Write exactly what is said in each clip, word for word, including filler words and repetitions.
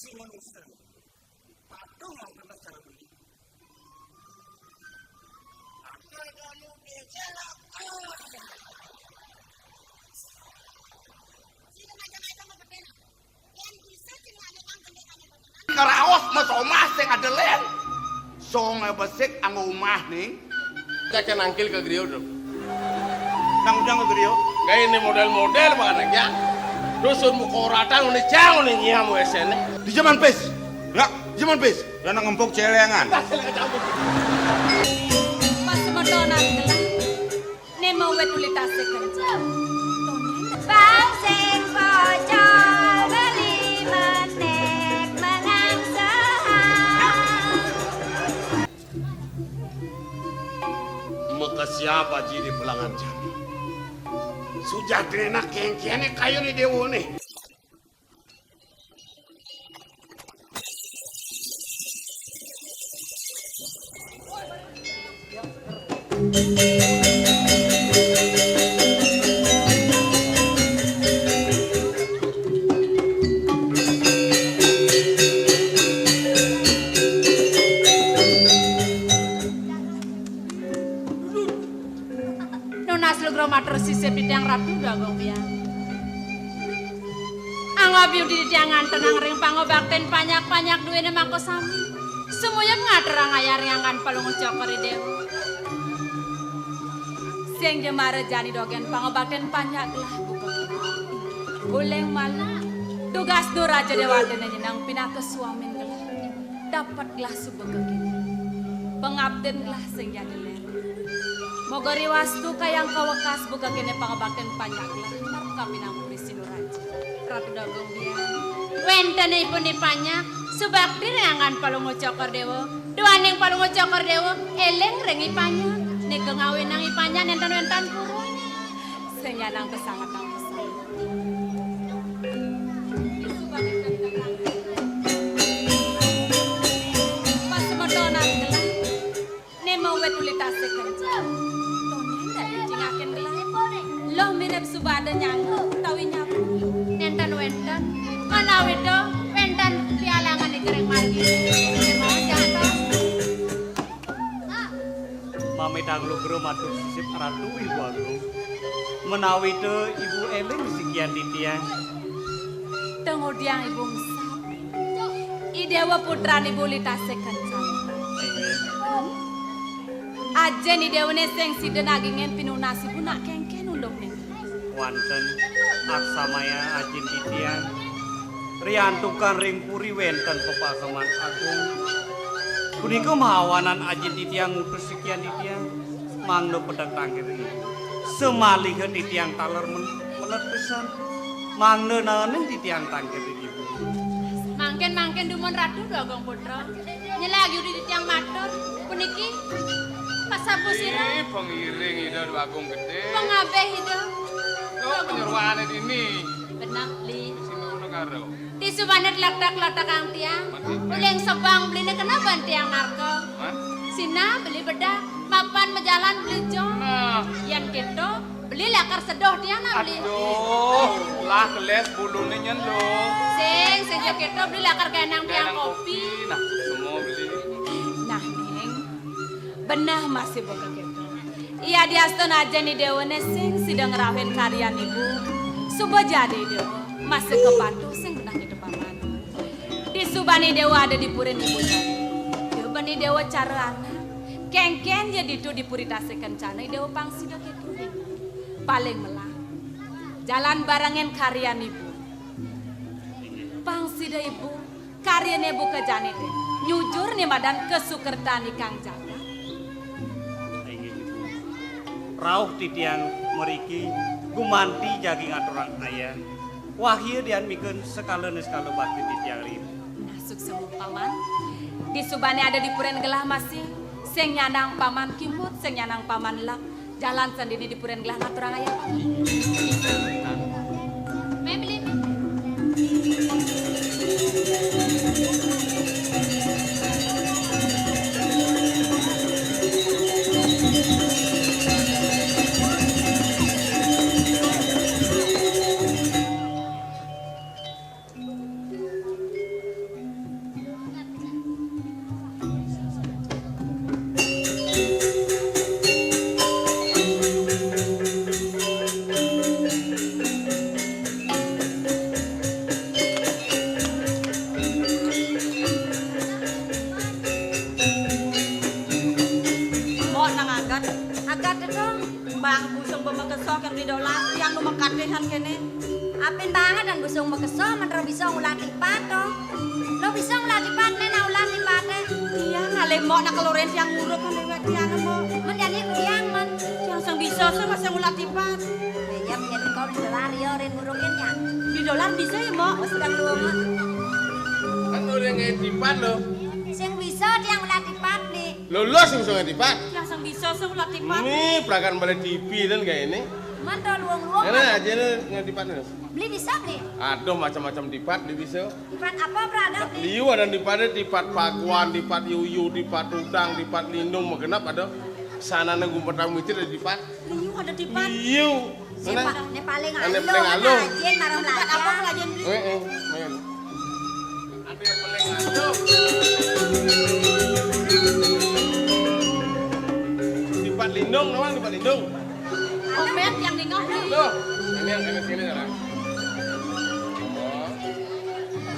Cuma nulis. Patuh mangkana cara beli. Ada kamu biasa lah. Karaos mah somah sing ada lén. Songé besik anggo umah ning. Cék nangkil ka griya, Dul. Nang ujang ka griya. Gaé né modél-modél banget ya. Dusun muka ratang né jang né nyiam wéséné. Di jaman pis. Ya, di jaman pis. Ya nang empuk celengan. Pas semetonan gelah. Né mawit uli tasik kencang. Bang sing pocol beli menék menang sehang. Maka siapa jiri pelangan jani? Sujatréna kéngkéné kayuné déwané. Nunas lugra matur sisip titiang Ratu Déwa Agung Biang. Angga biudi titiang ngantenang ring pangobaktin panjak-panjak duéné makasami. Sumuyub ngaturang ayah ring anggan Palungguh Cokor I Déwa. Sing ja mara jani dogén pangobaktin panjak gelah buka. Uling malu, dugas Duraja Déwata né nyeneng pinaka swamin gelah. Dapet gelah suba kéné. Pangabdin gelah sing jadi lén. Moga riwastu kayang kawekas buka kéné pangabaktin panjak gelah. Marep kapinang puri Sinuraja. Ratu Déwa Agung Biang. Wénten ipun I Panjak, subakti ring anggan Palungguh Cokor Déwa. Duaning Palungguh Cokor Déwa, éling ring I Panjak. Nika ngawinang I Panjak nénten wénten purun. Sing nyanang pesangetang pesan. Pas semetonan gelah. Né mawit uli tasik kencang. Tondén dadi cingakin gelah. Loh mirip subada nyangga utawi nyapu. Nénten wénten. Manawita wénten pialangan ing ring margi. Mamitang lugra matur sisip Ratu Ibu Agung. Menawita Ibu éling sikian titiang. Tengudiang Ibu ngesap. I Déwa putran Ibu uli tasik kencang. Inggih. Ajin I Déwané sing sida nagingin pinunas Ibu nak kéngkén unduk ning. Wanten aksamaya ajin titiang riantukan ring puri wénten pepaseman agung. Punika mawanan ajin titiang ngutus sikian titiang mangda pedek tangkir ibu. Samaliha titiang taler men-, melet pisan mangda naenin titiang tangkir ibu. Mangkin-mangkin dumun Ratu Déwa Agung Putra. Nyelag yudi titiang matur, puniki pasapu sira. Ih, pangiring Ida Déwa Agung Gedé. Pangabih Ida. Lo penyeruane dini. Bener, Li. Sini ngono karo. Disubane letak-letakang tiang. Mati. Uling sebang beline kena ban tiang narka. Hah? Sina beli bedak, mapan majalan beli jong. Nah. Yan kento, beli lakar sedoh tiang nah beli. Aduh, lah keles bulune nyen lo. Sing, sing ja kento beli lakar kenang tiang kopi. Nah, semua beli. Nah, Ning. Beneh masih baka kento. Iya diastun aja ni dewane sing sida ngrauhin karyan ibu. Suba jadi dewa, masih kebantu sing beneh nyetepaman. Di subane dewa ada di purin ibu jani. Dewa bani dewa cara anak. Kengken ya ditu di puri Tasik Kencana, dewa pang sida ketu. Paling melah. Jalan barengin karyan ibu. Pang sida ibu, karyane buka jani te. Nyujur ni madan kesukertan ikang jagat. Inggih, Ibu. Rauh titiang mriki gumanti jagi ngaturang ayah. Wahya dian miken sekala niskala bakti titiang rin. Nah, suksma paman. Di subane ada di puren gelah masih, sing nyanang paman kimut, sing nyanang paman lek. Jalan sandini di puren gelah ngaturang ayah. Meh beli, meh. Mbok makesa kén Beli Dolar, tiang nu makatihan kéné. Apin banget dan busung makesa, men ro bisa ngulah tipat to. Lo bisa ngulah tipat, né, nak ulah tipaté. Iya, ngalih Mbok nak kelurin tiang nguruk kan lewat tiang, Mbok. Men jani tiang, men. Tiang sing bisa sih masih ngulah tipat. Iya, men kau Beli Dolar ya, rin ngurukin ya. Beli Dolar bisa ya, Mbok? Oh, sedang lu, Mbok. Kan orang yang tipat lo. Sing bisa tiang ngulah tipat nih. Lulus sing ngulah tipat. Tiang sing bisa sih ngulah tipat. Nih, perakan balik T V dan kayak ini. Men to luang-luang. Ini aja nih ngulah tipat nih. Beli bisa, Beli? Aduh, macam-macam tipat, Beli bisa. Tipat apa, Bro? Ada, Beli? Liu ada tipat, tipat paguan, tipat yuyu, tipat udang, tipat lindung, magenap ada. Sana nang gumpetang micir ada tipat. Liu ada tipat. Liu. Mana? Né paling aluh, paling aluh. Rajin marang belajar. Tipat apa, Beli? Eh, eh, main. Ada yang paling aluh. Tipat lindung, nawang tipat lindung. Komen yang nengok nih. Tuh, ini yang kena sini sekarang. Oh.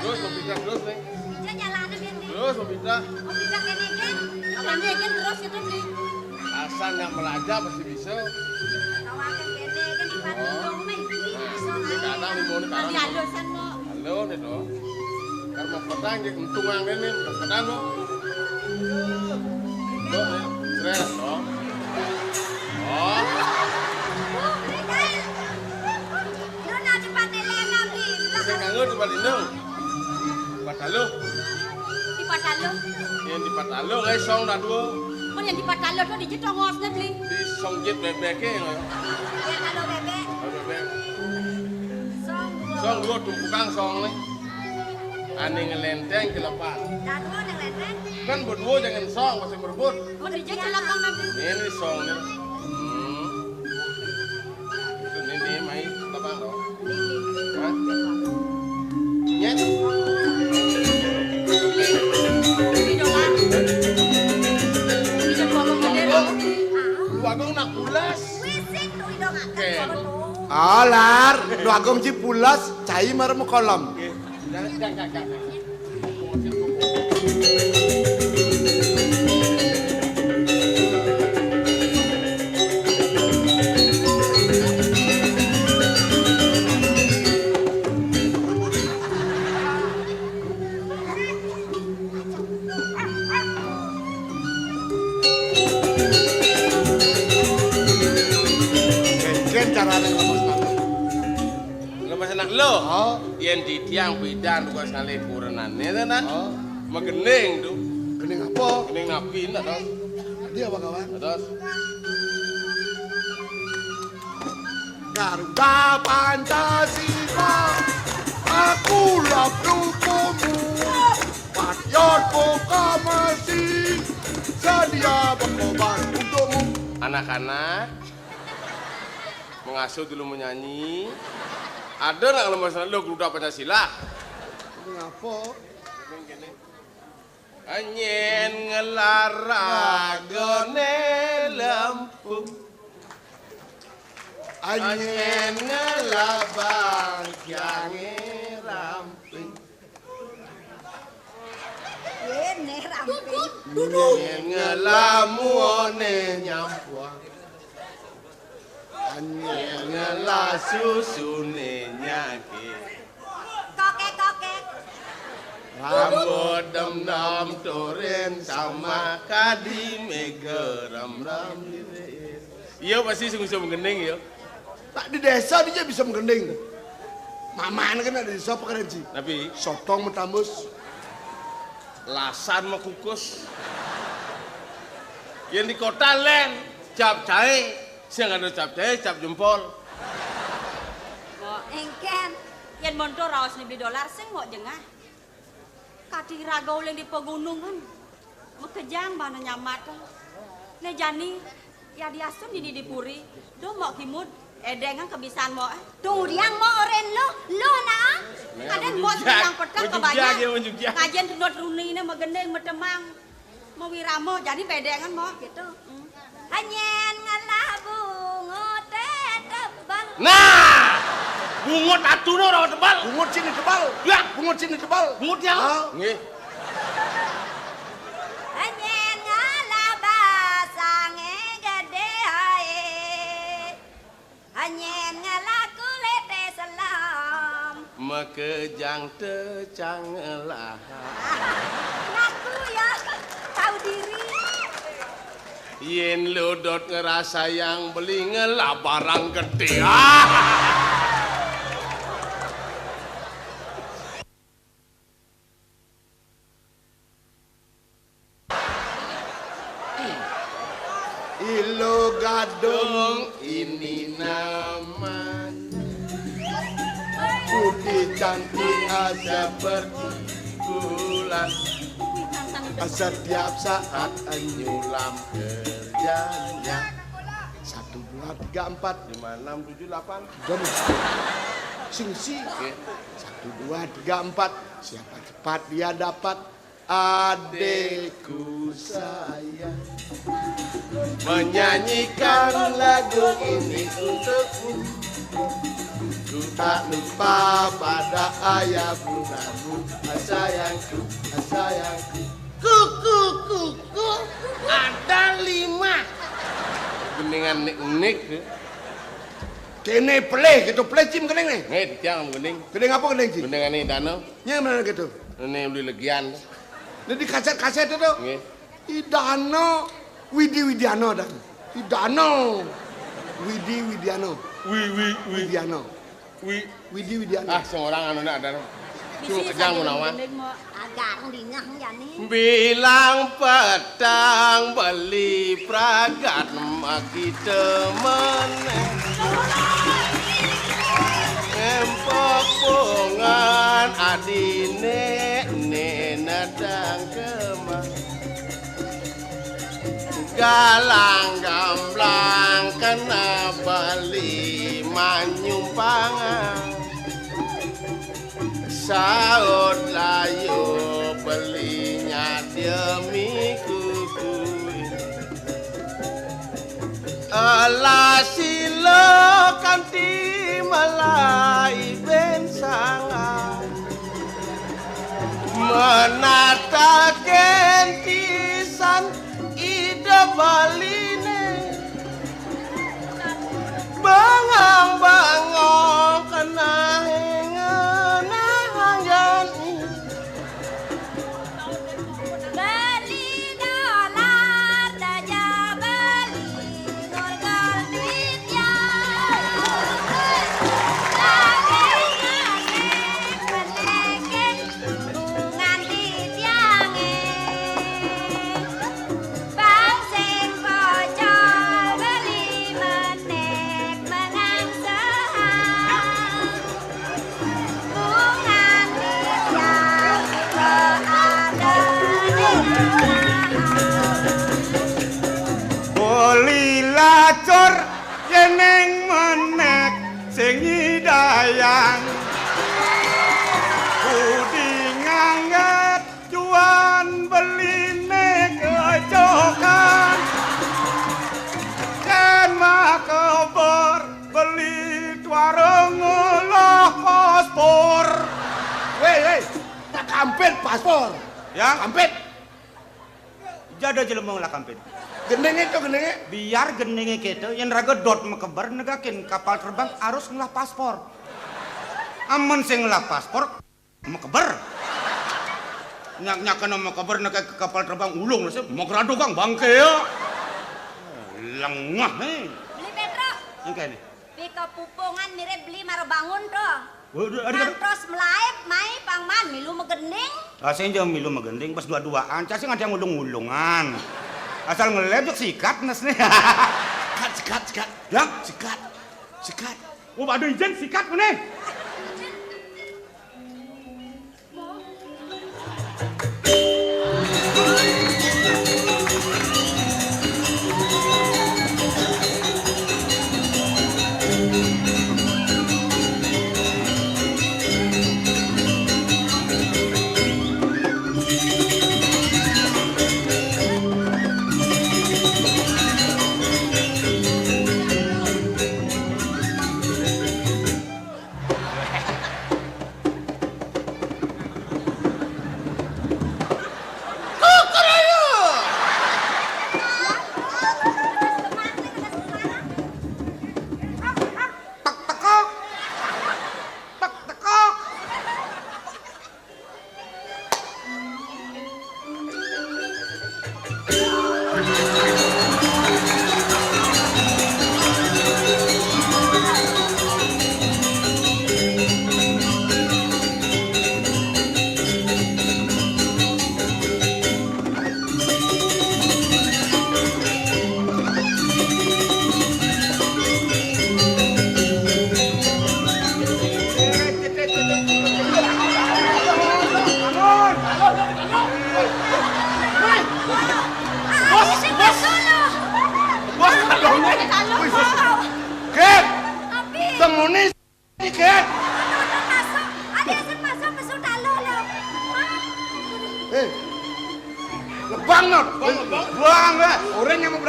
Terus, mau pindah terus nih. Bisa jalan, Beli. Terus, mau pindah. Mau pindah ke ini, kan? Yang ini terus itu, Beli. Asal nggak melajah pasti bisa. Kawakan kene kan di Padang dong, Mei. Nah, bisa, ini Mei. Kadang di mana, kadang. Kali alusan, Mo. Halo, nih, dong. Karena petang, jadi untung yang ini, petang, dong. Dong, ya. Stres, dong. Oh. Lu nak cepat nih, Lena, Beli. Saya kangen di Padang, dong. Tipat aluh. Tipat aluh. Yang tipat aluh, eh, song dah dua. Mun yang tipat aluh tuh dijit ongosnya, Beli. Di song jit bebek ya. Yang aluh bebek. Aluh bebek. Song dua. Song dua tumpukan song nih. Ane ngelenteng ke lepas. Dah dua nang lenteng. Kan berdua jangan song, masih berebut. Mun dijit ke lepas nanti. Ini song nih. Hmm. Ini, ini, mai, apa, no? Hah? Nyet? Bagong nak pulas. Oke. Alar, Bagong ji pulas, cai marang kolam. Oke. Jangan, jangan, jangan. Kén carané nglemes tangan. Lepas anak lo. Oh. Yén di tiang pidan tugas ngalih kurenané to, Nan. Oh. Magending to. Gending apa? Gending napi, nak, Dos? Dia apa, kawan? Dos. Garuda Pancasila, aku lap dukumu. Patriot proklamasi, sedia berkorban untukmu. Anak-anak, mengasuh dulu menyanyi. Ada nak lemes lo Garuda Pancasila? Ngapa? Nyén ngelaragané lempung. Nyén ngelabang kiangé ramping. Yéné ramping. Nyén ngelamuné nyampuang. Nyén ngelasusuné nyakit. Kokék, kokék. Rambut dem-dem turin sama kadi méga rem-rem. Iya, pasti sing bisa menggending ya. Tak di désa dia bisa menggending. Maman kan ada désa apa keren sih? Tapi sotong metambus. Lasan mekukus. Yang di kota lén, cap caé, sing ada cap caé, cap jempol. Mbok, éngkén, yén montor raos Beli Dolar sing Mbok jengah. Kadi raga uling di pegunungan. Makejang bana nyamat. Né jani, ya diasun dini di puri. Duh, Mbok Kimud, édéngang kebisan Mbok, eh. Tung udiang Mbok orén lo, lo nah. Kadén Mbok sing peteng kebanyak. Ngajén tunut runiné magending, matemang, mawirama, jani bédéngan Mbok. Gitu. Hmm. Nyén ngelah bungut tebal. Nah, bungut atuné ora tebal. Bungut sini tebal. Ya. Bungut sini tebal. Bungut ya. Ah. Nggih. Nyén ngelah basangé gedé aé. Nyén ngelaku lété selem. Makejang tecang ngelah. Ngaku ya, tahu diri. Yén lu dot ngerasayang beli ngelah barang gedé. Ah! Ilo gadong ini namanya. Putih cantik seperti bulan. Setiap saat nyulam kerjanya. Satu, dua, tiga, empat, lima, enam, tujuh, delapan. Jam. Sing si. Oke. Satu, dua, tiga, empat. Siapa cepat dia dapat. Adikku sayang, menyanyikan lagu ini untukmu. Ku tak lupa pada ayah bundamu, sayangku, sayangku. Kuku, kuku, ada lima. Gendingan nik-nik. Kéné pelih, gitu pelih, Cim, gending né. Nih, tiang gending. Gending apa gending, Cim? Gendingan ini danau. Nyén bener gitu. Ini beli legian. Ini di kaset-kaset itu. Nggih. Idano Widi Widiano dah. Idano Widi Widiano. Wi, wi, wi. Widiano. Wi. Widi Widiano. Ah, seorang anu nak ada. Cuma kejang mau nawan. Agak dingah jani. Bilang petang beli pragat makita meneh. Empok bongan adine ne nadang kemah. Galang gamblang kena beli manyumpangan. Saut layu belinya demi kuku. Alah sila kanti malai ben sangat. Menata kentisan ida baline. Bangang-bangang kena hengenah anjani. Beli dolar daja beli ngulgal duit ya. Lagi-lagi peneken bungan di tiange. Bang sing pocol beli menek menang sehang. Bungan di tiang ada di beli lacur yeneng menek sing nyidayang. Budi ngangget cuan beline kecokan. Yen makeber beli tuareng ngolah paspor. Wéh, wéh, tak kampit paspor. Ya? Kampit. Jada jelema ngelah kampit. Gendenge to, gendenge. Biar gendenge keto, yen raga dot makeber negakin kapal terbang harus ngelah paspor. Amun sing ngelah paspor, makeber. Nyak-nyak kena makeber negakin kapal terbang ulung, magrado kang bangke ya. Lengah, eh. Beli Petro. Engke ne. Pika pupungan mirip beli mara bangun to. Waduh, aduh, aduh. Pang terus melaib, mai pang man milu magending. Ah, sing jauh milu magending, pas dua-duaan. Cah sing ada yang ulung-ulungan. Asal ngeleb jek sikat nes nih. Sikat, sikat, sikat. Ya? Sikat, sikat. Oh, aduh, ijen sikat meneh.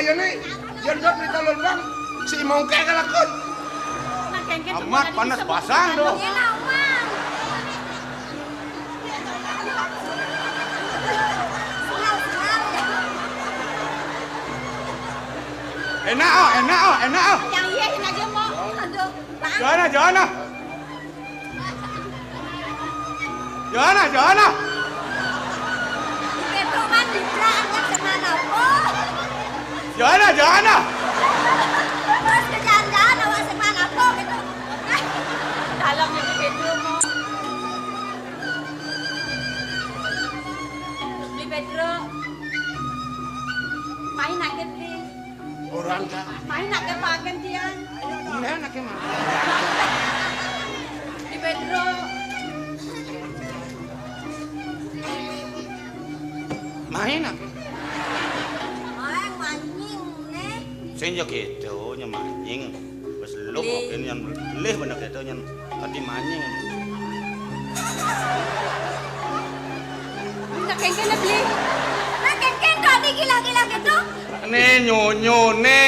Iya nih, yén dot mrita lolbang, si mongké kalakon. Amat panas basang to. Ngéno, Mang. Enak, oh, enak, oh, enak, oh. Yang iya, enak aja, Mo. Aduh, Bang. Jangan, jangan. Jangan, jangan. Itu kan dibilang aja semana, Po. Jangan, jangan. Terus ke jalan-jalan, awak semana, Po, gitu. Dalam itu, Mo. Beli Pedro. Main aja, Beli. Orang ka. Main aja pakai dia. Nah, nak mah. Di Pedro. Main apa? Main mancing, nih. Sing ya gitu, nyemanying. Wis lu mungkin yang lih bener gitu, yang tadi manying. Minta kengkene, Beli. Nah, kengken tadi gila-gila gitu. Né nyonyoné.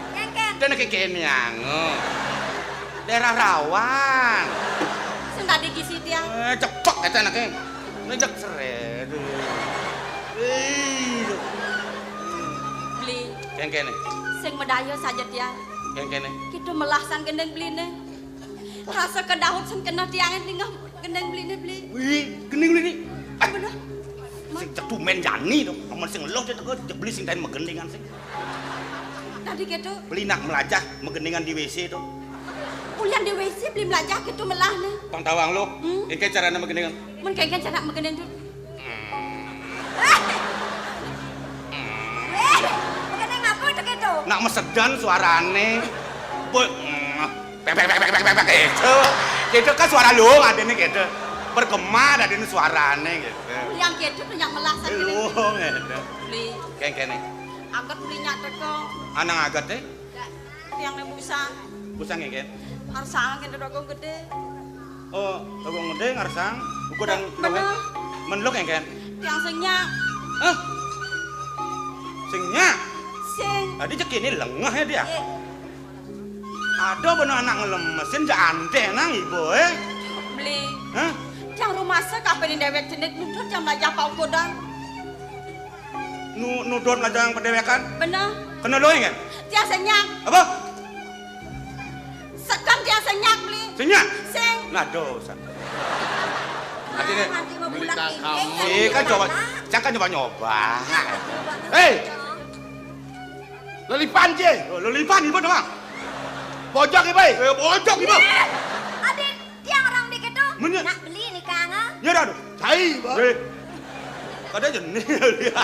Kengken. Dene kéné ango. Daerah rawan. Sing tadi gisi tiang. Eh, cepek éta anaké. Ngejek seret. Eh. Beli. Kengkene. Sing medaya saja tiang. Kengkene. Kita melasan gendeng Beliné. Rasa kedahut sing kena tiangé tinggal gendeng Beliné, Beli. Wih, gendeng Beliné. Ah, bener. Sing cetumén jani to, amun sing eluh to, Beli sing tain magendingan sing. Tadi gitu. Beli nak melajah magendingan di W C to. Ulian di W C Beli melajah gitu melah nih. Pang tawang lo, hmm? Engké carané magendingan. Mun kengken cara magending to. Eh, magending apa to gitu? Nak mesedan suarané. Bek, mm, pek, pek, pek, gitu. Gitu kan suara luhung adéné gitu. Bergema adéné suarané gitu. Yang gitu tuh yang melasan gitu. Luhung gitu. Beli. Kengkené. Angkat beli nyak teko. Anang angkat, eh? Tiang né busa. Busa ngengken. Arsang kene rokok gedé. Oh, rokok gedé ngarsang. Uku dan bener. Men lo ngengken. Tiang sing nyak. Hah? Sing nyak? Sing. Tadi cek ini lengah ya dia. Iya. Ada bener anak ngelemesin, ja antéh nang ibu, eh? Beli. Hah? Yang rumah saya kapan déwék jenik nutut yang belajar pau kodang. Nu, nudon aja yang pendéwékan. Bener. Kena lo kan? Tiang sing nyak. Apa? Sekan tiang sing nyak, Beli. Sing nyak? Sing. Nah, dosa. Nanti deh. Nanti mau pulang ini. Eh, kan coba, jangan kan coba nyoba. Hei. Lelipan je. Oh, lelipan ibu doang. Bojok ibu. Eh, bojok ibu. Adin. Tiang orang dikit tuh. Menyek. Nak beli nih, Kang, ah. Ya, dah, aduh. Cai, Bang. Eh. Kada jenis dia.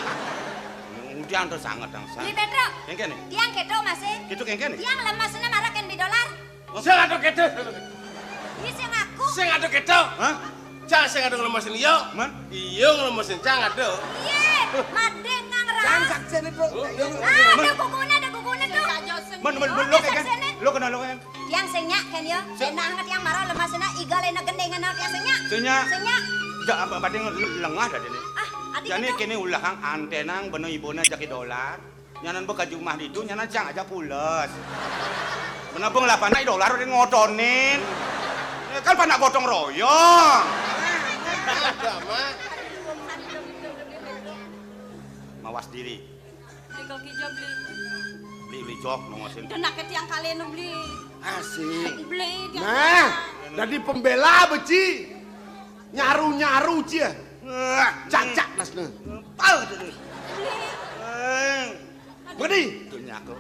Udah antar sangat, dang, sangat. Beli Pedro. Kengken nih. Tiang keto masih. Keto kengken nih. Tiang lemas ini marah kan di dolar. Oh. Sing ada keto. Ini sing aku. Sing ada keto. Hah? Cang sing ada ngelemesin iya. Man? Iya ngelemesin cang ada. Iya, madeng ngang ras. Cang saksene, Bro. Ah, ada gugune, ada gugune tuh. Man, man, man, lo kengken. Lo kenal lo kengken. Tiang sing nyak kan ya. Sing. Enak banget tiang marah lemas enak igal enak gendeng enak tiang sing nyak. Sing nyak. Sing nyak. Jak apa bading lengah dah ini. Ah, adik. Jani kene ulahang antenang beno ibuna jaki dolar. Nyanan beka jumah ditu nyanan cang aja pules. Bena beng lapan dolar udah ngotonin. Ya kan panak gotong royong. Ada, Mak. Mawas diri. Beli kok kijo beli. Beli, beli jok nongosin. Denake tiang kaleno beli. Asik. Beli tiang. Nah, dadi pembela beci. Nyaru-nyaru cia. Wah, cacak nasne. Pal tuh. Beli. Eh. Bedi. Dunia aku.